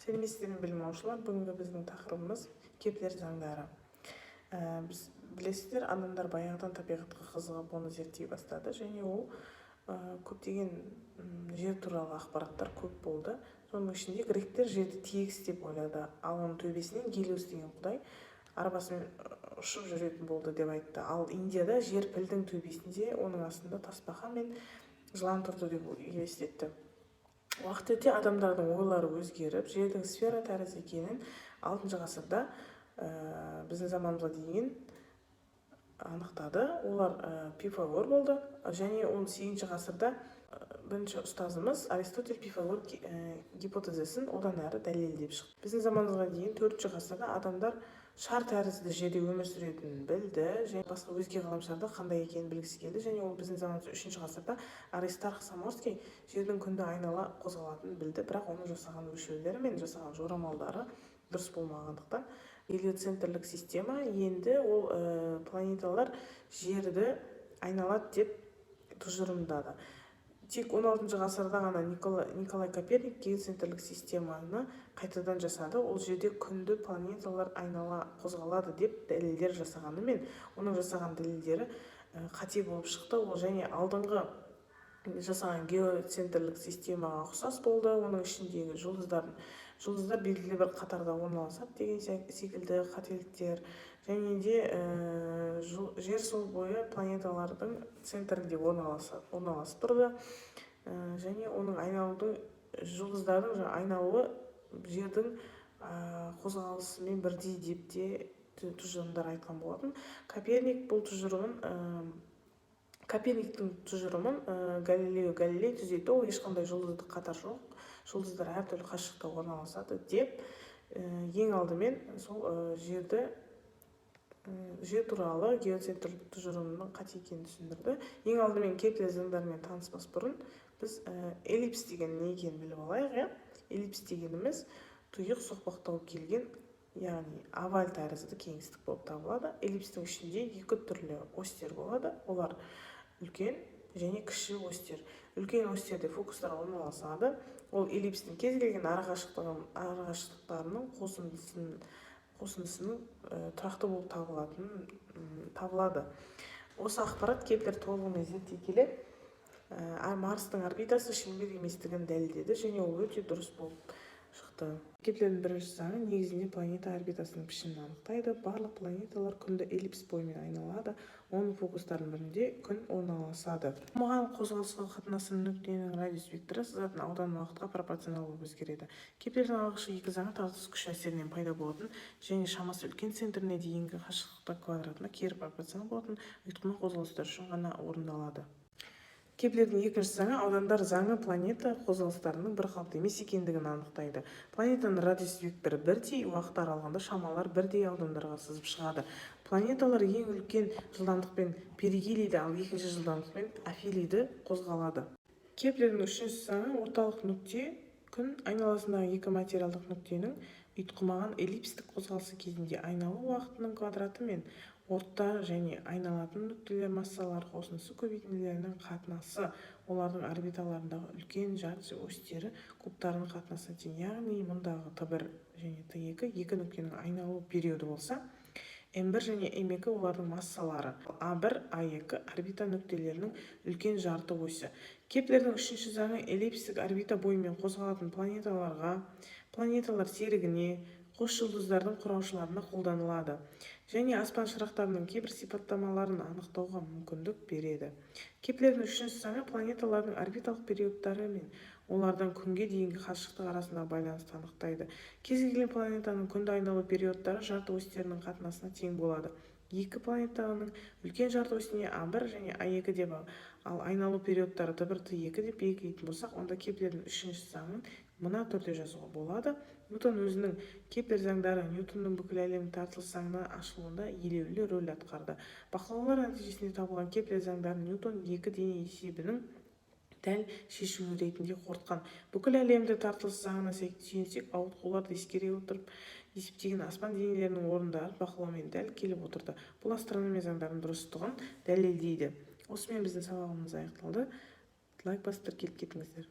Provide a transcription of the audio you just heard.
Сәлеметсіздер ме, білім алушылар! Бүгінгі біздің тақырыбымыз – Кеплер заңдары. Біз білесіздер, адамдар баяғыдан табиғатқа қызығып, оны зерттей бастады және ол көптеген жер туралы ақпараттар көп болды. Соның ішінде гректер жерді тегіс деп ойлады, ал оның төбесінен Гелиос деген құдай арбасымен ұшып жүретін болды деп айтты. Ал Индияда жер пілдің төбесінде, оның астында тасбақа мен жылан тұрды деп елестетті. Уақыт өте адамдардың ойлары өзгеріп, жердің сфера тәрізді екенін алтыншы ғасырда, біздің заманымызға дейін анықтады. Олар Пифагор болды және он сегізінші ғасырда бірінші ұстазымыз Аристотель Пифагор гипотезасын одан әрі дәлелдеп шықты. Біздің заманымызға дейін төртінші ғасырда адамдар шар тәрізді жерде өмір сүретінін білді және басқа өзге ғаламшарда қандай екенін білгісі келді. Және ол біздің заманымызда үшінші ғасырда Аристарх Самосский жердің күнді айнала қозғалатынын білді, бірақ оның жасаған өлшеулері мен жасаған жорамалдары дұрыс болмағандықтан, гелиоцентрлік система енді ол планеталар жерді айналады деп тұжырымдады. Тек 16 ғасырда ғана Николай Коперник гелиоцентрлік системаны қайтадан жасады. Ол жерде күнді планеталар айнала қозғалады деп дәлелдер жасағанымен, оның жасаған дәлелдері қате болып шықты. Ол және алдыңғы жасаған геоцентрлік системаға ұқсас болды. Оның ішіндегі жұлдыздар белгілі бір қатарда орналасады деген секілді қателіктер және де жер сол бойы планеталардың центрінде орналасып тұрды. Және оның айналудың, жұлдыздардың айналуы жердің қозғалысымен бірдей деп те тұжырымдар айтқан болатын. Коперник бұл тұжырымын, Коперниктің тұжырымын Галилео Галилей түзетті. Ол ешқандай жұлдыздық қатар жоқ, жұлдыздар әртүрлі қашықтықта орналасады деп, ең алдымен сол жерді, жер туралы геоцентрлік тұжырымының қате екенін түсіндірді. Ең алдымен Кеплер заңдарымен таныспас бұрын біз эллипс деген не екенін біліп алайық, иә. Эллипс дегеніміз тұйық соқпақтау келген, яғни оваль тәрізді кеңістік болып табылады. Эллипстің ішінде екі түрлі осьтер болады. Олар үлкен және кіші осьтер. Үлкен осьтерде фокустар орналасады. Ол эллипстің кез келген арақашықтықтарының қосындысының тұрақты болып табылады. Осы ақпарат Кеплер толығымен зерттей келе, Марстың орбитасы шеңбер еместігін дәлелдеді және ол өте дұрыс болып шықты. Кеплердің бірінші заңы негізінде планета орбитасының пішінін анықтайды. Барлық планеталар күнді эллипс бойымен айналады, оның фокустарының бірінде күн орналасады. Маған қозғалысқа қатынасы нүктенің радиус векторы сызатын аудан уақытқа пропорционал болып өзгереді. Кеплердің алғашқы екі заңы тартылыс күші әсерінен пайда болатын және шамасы үлкен центріне дейінгі қашықтықтар квадратына кері пропорционал болатын ұйтқыма қозғалыстар үшін ғана орындалады. Кеплердің екінші заңы, аудандар заңы, планета қозғалыстарының бірқалыпты емес екендігін анықтайды. Планетаның радиус векторы бірдей уақыт аралығында шамалар бірдей аудандарға сызып шығады. Планеталар ең үлкен жылдамдықпен перигелийді, ал екінші жылдамдықпен афелийді қозғалады. Кеплердің үшінші заңы орталық нүкте күн айналасындағы екі материалдық нүктенің ұйтқымаған эллипстік қозғалысы кезінде айналу уақытының квадраты мен орта және айналатын нүктелер массалары қосындысы көбейтінділерінің қатынасы олардың орбиталарындағы үлкен жарты осьтері кубтарының қатынасына тең. Яғни мұндағы т1 және т2 екі нүктенің айналу периоды болса, м1 және м2 олардың массалары, а1, а2 орбита нүктелерінің үлкен жарты осі. Кеплердің үшінші заңы эллипстік орбита бойымен қозғалатын планеталарға, планеталар серігіне, қос жұлдыздардың құраушыларына қолданылады және аспан шырақтарының кейбір сипаттамаларын анықтауға мүмкіндік береді. Кеплердің үшінші заңы планеталардың орбиталық периодтары мен олардан күнге дейінгі қашықтық арасындағы байланысты анықтайды. Кез келген планетаның күнді айналу периодтары жарты осьтерінің қатынасына тең болады. Екі планетаның үлкен жарты осіне а1 және а2 деп, ал айналу периодтары т1, т2 деп белгілейтін болсақ, онда Кеплердің үшінші заңын мына түрде жазуға болады. Ньютон өзінің Кеплер заңдары Ньютонның бүкіл әлемнің тартылыс заңына ашылуында елеулі рөл атқарды. Бақылаулар нәтижесінде табылған Кеплер заңдарын Ньютон екі дене есебінің дәл шешуі ретінде қорытқан. Бүкіл әлемді тартылыс заңына сүйенсек, ауытқуларды ескере отырып есептеген аспан денелерінің орындарын бақылаумен дәл келіп отырды. Бұл астрономия заңдарының дұрыстығын дәлелдейді. Осымен біздің сабағымыз аяқталды. Лайк басып, тіркеліп кетіңіздер.